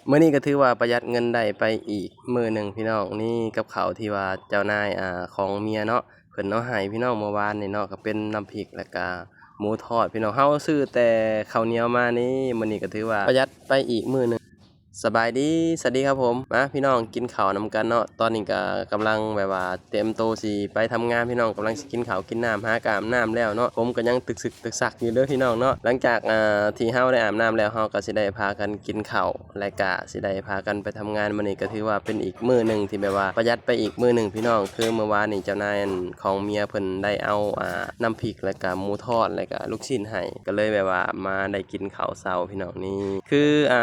ມື້ນີ້ກໍຖືວ່າປະຢັດເງິນໄດ້ໄປອີກມື້ໜຶ່ງພີ່ນ້ອງ. ນີ້ກັບເຂົ້າທີ່ວ່າເຈົ້ານາຍ ອາ ຂອງເມຍເນາະ ເພິ່ນເອົາໃຫ້ພີ່ນ້ອງເມື່ອວານນີ້ເນາະ ກໍເປັນນ້ຳພລິກ ແລ້ວກະໝູທອດພີ່ນ້ອງ. ເຮົາຊື້ແຕ່ເຂົ້າໜຽວມານີ້ ມື້ນີ້ກໍຖືວ່າປະຢັດໄປອີກມື້ໜຶ່ງ. ສະບາຍດີ ສະຫວັດດີຄັບຜົມ. ມາພີ່ນ້ອງກິນເຂົ້ານຳກັນເນາະ. ຕອນນີ້ກໍກຳລັງແບບວ່າຕຽມໂຕຊິໄປທຳງານພີ່ນ້ອງ, ກຳລັງຊິກິນເຂົ້າກິນນ້ຳ ຫາກະອາບນ້ຳແລ້ວເນາະ. ຜົມກໍຍັງຕຶກຊຶກຕຶກຊັກຢູ່ເດີພີ່ນ້ອງເນາະ. ຫຼັງຈາກ ອາ ທີ່ເຮົາໄດ້ອາບນ້ຳແລ້ວ ເຮົາກໍຊິໄດ້ພາກັນກິນເຂົ້າ ແລະກະຊິໄດ້ພາກັນໄປທຳງານ. ມື້ນີ້ກໍຖືວ່າເປັນອີກມື້ໜຶ່ງທີ່ແບບວ່າປະຢັດໄປອີກມື້ໜຶ່ງພີ່ນ້ອງ. ຄືເມື່ອວານນີ້ເຈົ້ານາຍ ອັນ ຂອງເມຍເພິ່ນໄດ້ເອົາ ອາ ນ້ຳພລິກ ແລະກະໝູທອດ ແລະກະລູກຊີ້ນໃຫ້ ກໍເລີຍແບບວ່າມາໄດ້ກິນເຂົ້າເຊົ້າພີ່ນ້ອງ. ນີ້ຄື ອາ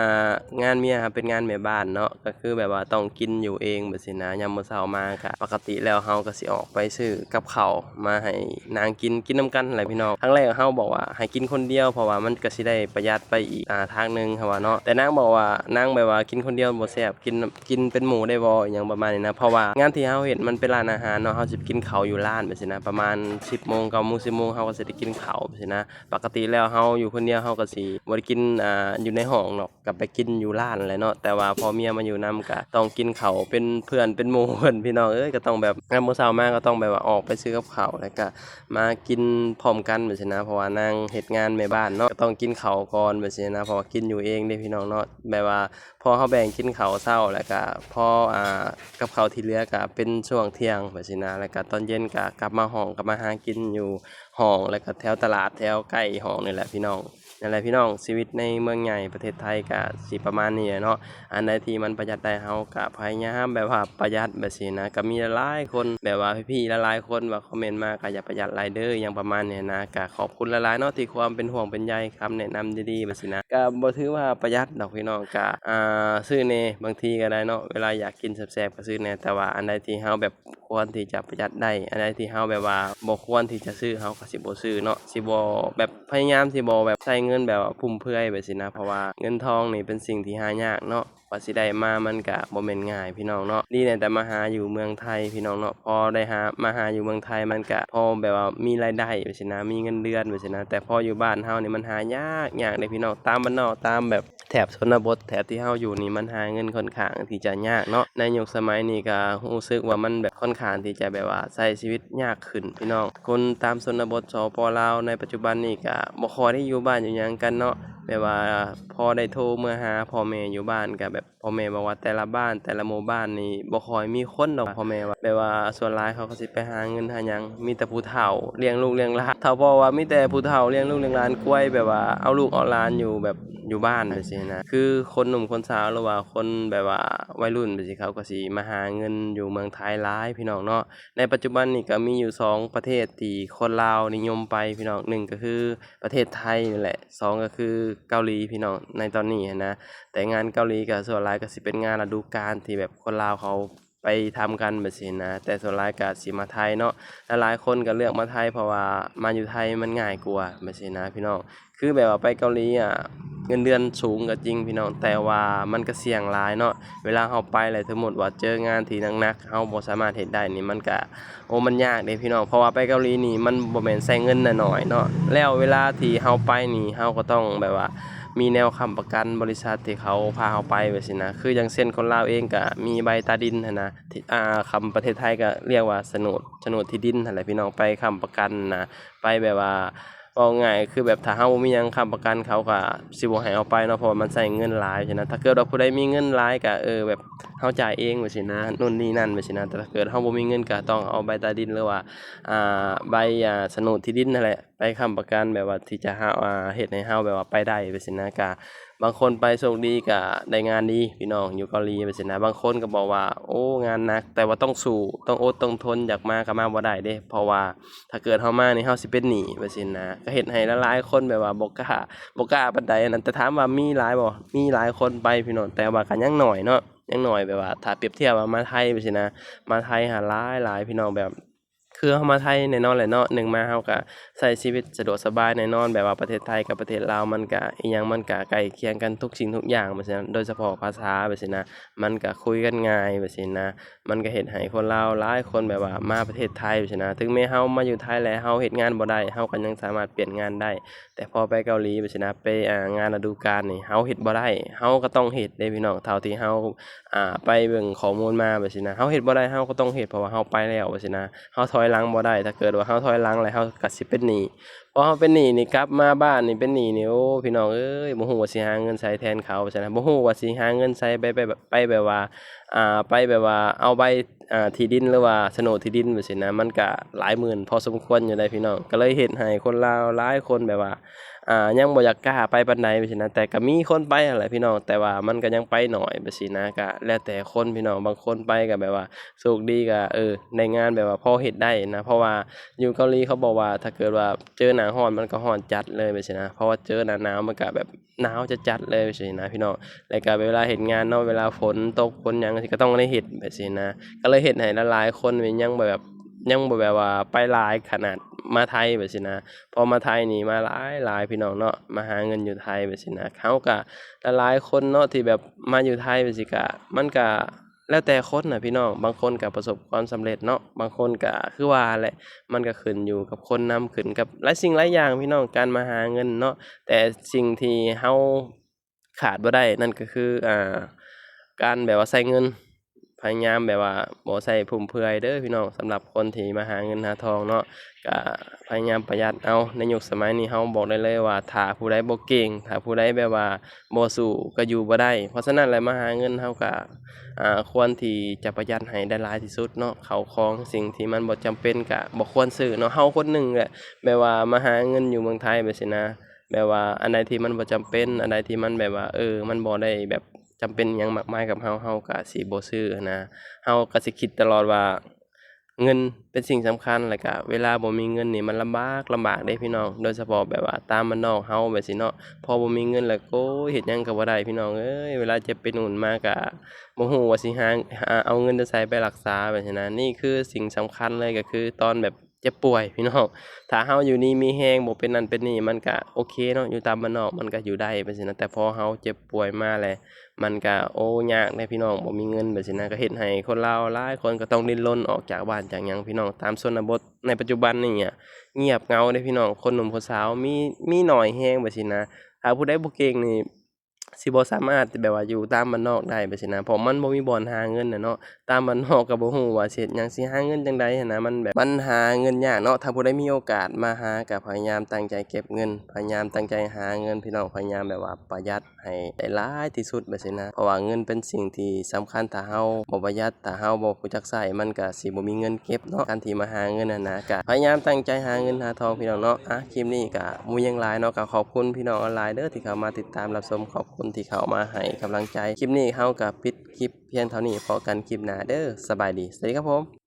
ງານເມຍເຮົາເປັນງານແມ່ບ້ານເນາະ ກໍຄືແບບວ່າຕ້ອງກິນຢູ່ເອງແບບຊີ້ນະ. ຍາມມື້ເຊົ້າມາກະ ປົກກະຕິແລ້ວເຮົາກໍຊິອອກໄປຊື້ກັບເຂົ້າມາໃຫ້ນາງກິນ ກິນນຳກັນຫັ້ນແຫຼະພີ່ນ້ອງ. ຄັ້ງແລກເຮົາບອກວ່າໃຫ້ກິນຄົນດຽວ ເພາະວ່າມັນກໍຊິໄດ້ປະຢັດໄປອີກ ອາ ທາງໜຶ່ງເຮົາວ່າເນາະ. ແຕ່ນາງບອກວ່າ ນາງແບບວ່າກິນຄົນດຽວບໍ່ແຊບ ກິນ ກິນເປັນໝູ່ໄດ້ບໍ່ ອີຫຍັງປະມານນີ້ນະ. ເພາະວ່າງານທີ່ເຮົາເຮັດມັນເປັນຮ້ານອາຫານເນາະ ເຮົາຊິໄປກິນເຂົ້າຢູ່ຮ້ານແບບຊີ້ນະ ປະມານສິບໂມງ ເກົ້າໂມງ ສິບໂມງ ເຮົາກໍຊິໄດ້ກິນເຂົ້າແບບຊີ້ນະ. ປົກກະຕິແລ້ວເຮົາຢູ່ຄົນດຽວ ເຮົາກໍຊິບໍ່ໄດ້ກິນ ອາ ຢູ່ໃນຫ້ອງດອກ ກໍໄປກິນຢູ່ຮ້ານແຫຼະເນາະ. ແຕ່ວ່າພໍເມຍມາຢູ່ນຳ ກໍຕ້ອງກິນເຂົ້າເປັນເພື່ອນເປັນໝູ່ເພິ່ນ ພີ່ນ້ອງເອີຍ. ກໍຕ້ອງແບບ ຍາມມື້ເຊົ້າມາກໍຕ້ອງແບບວ່າອອກໄປຊື້ກັບເຂົ້າ ແລ້ວກໍມາກິນພ້ອມກັນແບບຊີ້ນະ ເພາະວ່ານາງເຮັດງານແມ່ບ້ານເນາະ ກໍຕ້ອງກິນເຂົ້າກ່ອນແບບຊີ້ນະ ເພາະວ່າກິນຢູ່ເອງເດ້ພີ່ນ້ອງເນາະ. ແບບວ່າພໍເຮົາແບ່ງກິນເຂົ້າເຊົ້າ ແລ້ວກໍພໍ ອາ ກັບເຂົ້າທີ່ເຫຼືອກໍເປັນຊ່ວງທ່ຽງແບບຊີ້ນະ ແລ້ວກໍຕອນເຢັນກໍກັບມາຫ້ອງ ກັບມາຫາກິນຢູ່ຫ້ອງ ແລ້ວກໍແຖວຕະຫຼາດ ແຖວໃກ້ຫ້ອງນີ້ແຫຼະພີ່ນ້ອງ. ນັ້ນແຫຼະພີ່ນ້ອງ ຊີວິດໃນເມືອງໃຫຍ່ປະເທດໄທກະຊິປະມານນີ້ແຫຼະເນາະ. ອັນໃດທີ່ມັນປະຢັດໄດ້ ເຮົາກະພະຍາຍາມແບບວ່າປະຢັດແບບຊີ້ນະ. ກະມີຫຼາຍໆຄົນ ແບບວ່າພີ່ໆຫຼາຍໆຄົນວ່າຄອມເມັນມາ ກະຢ່າປະຢັດຫຼາຍເດີ ຫຍັງປະມານນີ້ນະ. ກະຂອບຄຸນຫຼາຍໆເນາະ ທີ່ຄວາມເປັນຫ່ວງເປັນໃຍ ຄຳແນະນຳດີໆແບບຊີ້ນະ. ກະບໍ່ຖືວ່າປະຢັດດອກພີ່ນ້ອງ ກະ ອາ ຊື້ແດ່ ບາງທີກະໄດ້ເນາະ ເວລາຢາກກິນແຊບໆກະຊື້ແດ່. ແຕ່ວ່າອັນໃດທີ່ເຮົາແບບ ຄວນທີ່ຈະປະຢັດໄດ້ ອັນໃດທີ່ເຮົາແບບວ່າບໍ່ຄວນທີ່ຈະຊື້ ເຮົາກໍຊິບໍ່ຊື້ເນາະ ຊິບໍ່ແບບ ພະຍາຍາມຊິບໍ່ແບບໃຊ້ເງິນແບບວ່າຟຸມເຟືອຍແບບຊີ້ນະ. ເພາະວ່າເງິນທອງນີ້ເປັນສິ່ງທີ່ຫາຍາກເນາະ ກວ່າຊິໄດ້ມາມັນກະບໍ່ແມ່ນງ່າຍພີ່ນ້ອງເນາະ. ດີແດ່ແຕ່ມາຫາຢູ່ເມືອງໄທພີ່ນ້ອງເນາະ ພໍໄດ້ຫາ ມາຫາຢູ່ເມືອງໄທມັນກະພໍແບບວ່າມີລາຍໄດ້ແບບຊີ້ນະ ມີເງິນເດືອນແບບຊີ້ນະ. ແຕ່ພໍຢູ່ບ້ານເຮົານີ້ມັນຫາຍາກ ຍາກເດ້ພີ່ນ້ອງ ຕາມບ້ານນອກ ຕາມແບບ ແຖບຊົນນະບົດ ແຖບທີ່ເຮົາຢູ່ນີ້ ມັນຫາເງິນຂ້ອນຂ້າງທີ່ຈະຍາກເນາະ. ໃນຍຸກສະໄໝນີ້ກະຮູ້ສຶກວ່າມັນແບບຂ້ອນຂ້າງທີ່ຈະແບບວ່າໃຊ້ຊີວິດຍາກຂຶ້ນພີ່ນ້ອງ. ຄົນຕາມຊົນນະບົດ ສປ ລາວ ໃນປັດຈຸບັນນີ້ກະບໍ່ຄ່ອຍໄດ້ຢູ່ບ້ານຢູ່ຫຍັງກັນເນາະ ແບບວ່າພໍໄດ້ໂທເມືອຫາພໍ່ແມ່ຢູ່ບ້ານ ກະແບບພໍ່ແມ່ບອກວ່າແຕ່ລະບ້ານ ແຕ່ລະໝູ່ບ້ານນີ້ບໍ່ຄ່ອຍມີຄົນດອກ ພໍ່ແມ່ວ່າ ແບບວ່າສ່ວນຫຼາຍເຂົາກໍຊິໄປຫາເງິນຫາຫຍັງ ມີແຕ່ຜູ້ເຖົ້າລ້ຽງລູກລ້ຽງຫຼານ. ເຖົ້າເວົ້າວ່າມີແຕ່ຜູ້ເຖົ້າລ້ຽງລູກລ້ຽງຫຼານ ກວາຍແບບວ່າເອົາລູກເອົາຫຼານຢູ່ແບບ ຢູ່ບ້ານຈັ່ງຊີ້ນະ ຄືຄົນໜຸ່ມຄົນສາວ ຫຼືວ່າຄົນແບບວ່າໄວລຸ້ນຈັ່ງຊີ້ ເຂົາກໍຊິມາຫາເງິນຢູ່ເມືອງໄທຫຼາຍພີ່ນ້ອງເນາະ. ໃນປັດຈຸບັນນີ້ກໍມີຢູ່ສອງປະເທດທີ່ຄົນລາວນິຍົມໄປພີ່ນ້ອງ ໜຶ່ງກໍຄືປະເທດໄທນີ້ແຫຼະ ສອງກໍຄືເກົາຫຼີພີ່ນ້ອງ ໃນຕອນນີ້ຫັ້ນນະ. ແຕ່ງານເກົາຫຼີກໍສ່ວນຫຼາຍກໍຊິເປັນງານລະດູການທີ່ແບບຄົນລາວເຂົາ ໄປທຳກັນແບບຊີ້ນະ ແຕ່ສ່ວນຫຼາຍກະຊິມາໄທເນາະ. ຫຼາຍໆຄົນກະເລືອກມາໄທ ເພາະວ່າມາຢູ່ໄທມັນງ່າຍກວ່າແບບຊີ້ນະພີ່ນ້ອງ. ຄືແບບວ່າໄປເກົາຫຼີອະ ເງິນເດືອນສູງກະຈິງພີ່ນ້ອງ ແຕ່ວ່າມັນກະສ່ຽງຫຼາຍເນາະ. ເວລາເຮົາໄປແລ້ວ ສົມມຸດວ່າເຈີງານທີ່ໜັກໆ ເຮົາບໍ່ສາມາດເຮັດໄດ້ນີ້ ມັນກະ ໂອ້ ມັນຍາກເດ້ພີ່ນ້ອງ ເພາະວ່າໄປເກົາຫຼີນີ້ມັນບໍ່ແມ່ນໃຊ້ເງິນໜ້ອຍໆເນາະ. ແລ້ວເວລາທີ່ເຮົາໄປນີ້ ເຮົາກໍຕ້ອງແບບວ່າມີແນວຄ້ຳປະກັນບໍລິສັດທີ່ເຂົາພາເຮົາໄປແບບຊີ້ນະ. ຄືຢ່າງເຊັ່ນຄົນລາວເອງກະມີໃບຕາດິນຫັ້ນນະ ທີ່ ອາ ຄຳປະເທດໄທກໍລຽກວ່າສະໂໜດ ສະໂໜດທີ່ດິນຫັ້ນແຫຼະພີ່ນ້ອງ ໄປຄ້ຳປະກັນນະ ໄປແບບວ່າ ເວົ້າງ່າຍຄືແບບຖ້າເຮົາບໍ່ມີຫຍັງຄ້ຳປະກັນ ເຂົາກໍຊິບໍ່ໃຫ້ເຮົາໄປເນາະ ເພາະວ່າມັນໃຊ້ເງິນຫຼາຍຊີ້ນະ. ຖ້າເກີດວ່າຜູ້ໃດມີເງິນຫຼາຍກໍ ເອີ ແບບເຮົາຈ່າຍເອງແບບຊີ້ນະ ໂນ່ນນີ້ນັ້ນແບບຊີ້ນະ. ແຕ່ຖ້າເກີດເຮົາບໍ່ມີເງິນກໍຕ້ອງເອົາໃບຕາດິນ ຫຼືວ່າ ອາ ໃບ ອາ ສະໂໜດທີ່ດິນຫັ້ນແຫຼະ ໄປຄ້ຳປະກັນ ແບບວ່າທີ່ຈະຫາ ອາ ເຮັດໃຫ້ເຮົາແບບວ່າໄປໄດ້ແບບຊີ້ນະ. ກະບາງຄົນໄປໂຊກດີກະໄດ້ງານດີພີ່ນ້ອງ ຢູ່ເກົາຫຼີແບບຊີ້ນະ. ບາງຄົນກໍບອກວ່າ ໂອ້ ງານໜັກ ແຕ່ວ່າຕ້ອງສູ້ ຕ້ອງອົດຕ້ອງທົນ ຢາກມາກໍມາບໍ່ໄດ້ເດ້ ເພາະວ່າຖ້າເກີດເຮົາມານີ້ ເຮົາຊິເປັນໜີ້ແບບຊີ້ນະ. ກໍເຮັດໃຫ້ຫຼາຍໆຄົນແບບວ່າບໍ່ກ້າ ບໍ່ກ້າປານໃດຫັ້ນນະ. ແຕ່ຖາມວ່າມີຫຼາຍບໍ່? ມີຫຼາຍຄົນໄປພີ່ນ້ອງ ແຕ່ວ່າກໍຍັງໜ້ອຍເນາະ ຍັງໜ້ອຍ ແບບວ່າຖ້າປຽບທຽບວ່າມາໄທແບບຊີ້ນະ ມາໄທຫາຫຼາຍໆພີ່ນ້ອງ ແບບ ຄືເຮົາມາໄທແນ່ນອນແຫຼະເນາະ ໜຶ່ງມາເຮົາກະໃຊ້ຊີວິດສະດວກສະບາຍແນ່ນອນ ແບບວ່າປະເທດໄທກັບປະເທດລາວມັນກະອີ່ຫຍັງມັນກະໃກ້ຄຽງກັນທຸກສິ່ງທຸກຢ່າງແບບຊີ້ນະ ໂດຍສະເພາະພາສາແບບຊີ້ນະ ມັນກະຄຸຍກັນງ່າຍແບບຊີ້ນະ ມັນກະເຮັດໃຫ້ຄົນລາວຫຼາຍຄົນແບບວ່າມາປະເທດໄທແບບຊີ້ນະ ເຖິງແມ້ເຮົາມາຢູ່ໄທແລ້ວເຮົາເຮັດງານບໍ່ໄດ້ ເຮົາກະຍັງສາມາດປ່ຽນງານໄດ້ ແຕ່ພໍໄປເກົາຫຼີແບບຊີ້ນະ ໄປ ອ່າ ງານລະດູການນີ້ ເຮົາເຮັດບໍ່ໄດ້ ເຮົາກະຕ້ອງເຮັດເດ້ພີ່ນ້ອງ ເທົ່າທີ່ເຮົາ ອ່າ ໄປເບິ່ງຂໍ້ມູນມາແບບຊີ້ນະ ເຮົາເຮັດບໍ່ໄດ້ ເຮົາກະຕ້ອງເຮັດ ເພາະວ່າເຮົາໄປແລ້ວແບບຊີ້ນະ ເຮົາຖອຍຫຼັງບໍ່ໄດ້ ຖ້າເກີດວ່າເຮົາຖອຍຫຼັງແລ້ວ ເຮົາກະຊິເປັນໜີ້ ພໍເຮົາເປັນໜີ້ນີ້ ກັບມາບ້ານນີ້ເປັນໜີ້ນີ້ ໂອ້ ພີ່ນ້ອງເອີຍ ບໍ່ຮູ້ວ່າຊິຫາເງິນໃສແທນເຂົາວ່າຊັ້ນນະ ບໍ່ຮູ້ວ່າຊິຫາເງິນໃສໄປ ໄປ ໄປແບບວ່າ ອ່າ ໄປແບບວ່າເອົາໃບ ອ່າ ທີ່ດິນ ຫຼືວ່າໂສນດທີ່ດິນແບບຊີ້ນະ ມັນກະຫຼາຍໝື່ນພໍສົມຄວນຢູ່ໃດ໋ພີ່ນ້ອງ ກະເລີຍເຮັດໃຫ້ຄົນລາວຫຼາຍຄົນແບບວ່າ ອ່າ ຍັງບໍ່ຢາກກ້າໄປປານໃດແບບຊີ້ນະ ແຕ່ກະມີຄົນໄປຫັ້ນແຫຼະພີ່ນ້ອງ ແຕ່ວ່າມັນກະຍັງໄປໜ້ອຍແບບຊີ້ນະ ກະແລ້ວແຕ່ຄົນພີ່ນ້ອງ ບາງຄົນໄປກະແບບວ່າໂຊກດີກະ ເອີ ໄດ້ງານແບບວ່າພໍເຮັດໄດ້ນະ ເພາະວ່າຢູ່ເກົາຫຼີເຂົາບອກວ່າ ຖ້າເກີດວ່າເຈີໜ້າຮ້ອນມັນກະຮ້ອນຈັດເລີຍແບບຊີ້ນະ ເພາະວ່າເຈີໜ້າໜາວມັນກະແບບໜາວຈັດໆເລີຍຈັ່ງຊີ້ນະພີ່ນ້ອງ ແລ້ວກະເວລາເຮັດງານເນາະ ເວລາຝົນຕົກຝົນຫຍັງຈັ່ງຊີ້ກະຕ້ອງໄດ້ເຮັດແບບຊີ້ນະ ກະເລີຍເຮັດໃຫ້ຫຼາຍໆຄົນນີ້ຍັງບໍ່ແບບ ຍັງບໍ່ແບບວ່າໄປຫຼາຍຂະໜາດມາໄທແບບຊີ້ນະ ພໍມາໄທນີ້ມາຫຼາຍໆພີ່ນ້ອງເນາະ ມາຫາເງິນຢູ່ໄທແບບຊີ້ນະ ເຮົາກະຫຼາຍໆຄົນເນາະ ທີ່ແບບມາຢູ່ໄທແບບຊີ້ກະ ມັນກະແລ້ວແຕ່ຄົນນະພີ່ນ້ອງ ບາງຄົນກະປະສົບຄວາມສຳເລັດເນາະ ບາງຄົນກະຄືວ່າແຫຼະ ມັນກະຂຶ້ນຢູ່ກັບຄົນນຳ ຂຶ້ນກັບຫຼາຍສິ່ງຫຼາຍຢ່າງພີ່ນ້ອງ ການມາຫາເງິນເນາະ ແຕ່ສິ່ງທີ່ເຮົາ ຂາດບໍ່ໄດ້ນັ້ນກະຄື ອ່າ ການແບບວ່າໃຊ້ເງິນ ພະຍາຍາມແບບວ່າບໍ່ໃຊ້ຟຸມເຟືອຍເດີພີ່ນ້ອງ ສຳລັບຄົນທີ່ມາຫາເງິນຫາທອງເນາະ ກະພະຍາຍາມປະຢັດເອົາ ໃນຍຸກສະໄໝນີ້ເຮົາບອກໄດ້ເລີຍວ່າ ຖ້າຜູ້ໃດບໍ່ເກັ່ງ ຖ້າຜູ້ໃດແບບວ່າບໍ່ສູ້ກະຢູ່ບໍ່ໄດ້ ເພາະສະນັ້ນແຫຼະ ມາຫາເງິນເຮົາກະ ອ່າ ຄວນທີ່ຈະປະຢັດໃຫ້ໄດ້ຫຼາຍທີ່ສຸດເນາະ ເຂົ້າຂອງສິ່ງທີ່ມັນບໍ່ຈຳເປັນກະບໍ່ຄວນຊື້ເນາະ ເຮົາຄົນໜຶ່ງແຫຼະ ແບບວ່າມາຫາເງິນຢູ່ເມືອງໄທແບບຊີ້ນະ ແບບວ່າອັນໃດທີ່ມັນບໍ່ຈຳເປັນ ອັນໃດທີ່ມັນແບບວ່າ ເອີ ມັນບໍ່ໄດ້ແບບຈຳເປັນຫຍັງມາກມາຍກັບເຮົາ ເຮົາກະຊິບໍ່ຊື້ຫັ້ນນະ ເຮົາກະຊິຄິດຕະຫຼອດວ່າ ເງິນເປັນສິ່ງສຳຄັນ ແລ້ວກະເວລາບໍ່ມີເງິນນີ້ມັນລຳບາກ ລຳບາກເດ້ພີ່ນ້ອງ ໂດຍສະເພາະແບບວ່າຕາມບ້ານນອກເຮົາແບບຊີ້ເນາະ ພໍບໍ່ມີເງິນແລ້ວ ໂອ້ຍ ເຮັດຫຍັງກະບໍ່ໄດ້ພີ່ນ້ອງເອີຍ ເວລາເຈັບເປັນອຸ່ນມາກະບໍ່ຮູ້ວ່າຊິຫາ ຫາເອົາເງິນແຕ່ໃສໄປຮັກສາແບບຊີ້ນະ ນີ້ຄືສິ່ງສຳຄັນເລີຍ ກະຄືຕອນແບບ ເຈັບປ່ວຍພີ່ນ້ອງ ຖ້າເຮົາຢູ່ດີມີແຮງ ບໍ່ເປັນນັ້ນເປັນນີ້ ມັນກະໂອເຄເນາະ ຢູ່ຕາມບ້ານນອກມັນກະຢູ່ໄດ້ແບບຊີ້ນະ ແຕ່ພໍເຮົາເຈັບປ່ວຍມາແລ້ວ ມັນກະ ໂອ້ ຍາກເດ້ພີ່ນ້ອງ ບໍ່ມີເງິນແບບຊີ້ນະ ກະເຮັດໃຫ້ຄົນລາວຫຼາຍຄົນກະຕ້ອງດີ້ນລົນອອກຈາກບ້ານຈາກຫຍັງພີ່ນ້ອງ ຕາມຊົນນະບົດໃນປັດຈຸບັນນີ້ ງຽບເຫງົາເດ້ພີ່ນ້ອງ ຄົນໜຸ່ມຄົນສາວມີ ມີໜ້ອຍແຮງແບບຊີ້ນະ ຖ້າຜູ້ໃດບໍ່ເກັ່ງນີ້ ຊິບໍ່ສາມາດແບບວ່າຢູ່ຕາມບ້ານນອກໄດ້ແບບຊີ້ນະ ເພາະມັນບໍ່ມີບ່ອນຫາເງິນນະເນາະ ຕາມບ້ານນອກກະບໍ່ຮູ້ວ່າຊິເຮັດຫຍັງ ຊິຫາເງິນຈັ່ງໃດຫັ້ນນະ ມັນແບບ ມັນຫາເງິນຍາກເນາະ ຖ້າຜູ້ໃດມີໂອກາດມາຫາກະພະຍາຍາມຕັ້ງໃຈເກັບເງິນ ພະຍາຍາມຕັ້ງໃຈຫາເງິນພີ່ນ້ອງ ພະຍາຍາມແບບວ່າປະຢັດໃຫ້ໄດ້ຫຼາຍທີ່ສຸດແບບຊີ້ນະ ເພາະວ່າເງິນເປັນສິ່ງທີ່ສຳຄັນ ຖ້າເຮົາບໍ່ປະຢັດ ຖ້າເຮົາບໍ່ຮູ້ຈັກໃຊ້ ມັນກະຊິບໍ່ມີເງິນເກັບເນາະ ການທີ່ມາຫາເງິນຫັ້ນນະ ກະພະຍາຍາມຕັ້ງໃຈຫາເງິນຫາທອງພີ່ນ້ອງເນາະ ອາ ຄລິບນີ້ກະບໍ່ມີຫຍັງຫຼາຍເນາະ ກະຂອບຄຸນພີ່ນ້ອງຫຼາຍໆເດີ ທີ່ເຂົ້າມາຕິດຕາມຮັບຊົມ ຂອບຄຸນທີ່ເຂົ້າມາໃຫ້ກຳລັງໃຈ ຄລິບນີ້ເຮົາກະປິດຄລິບພຽງເທົ່ານີ້ ພໍ້ກັນຄລິບໜ້າເດີ ສະບາຍດີ ສະຫວັດດີຄັບຜົມ.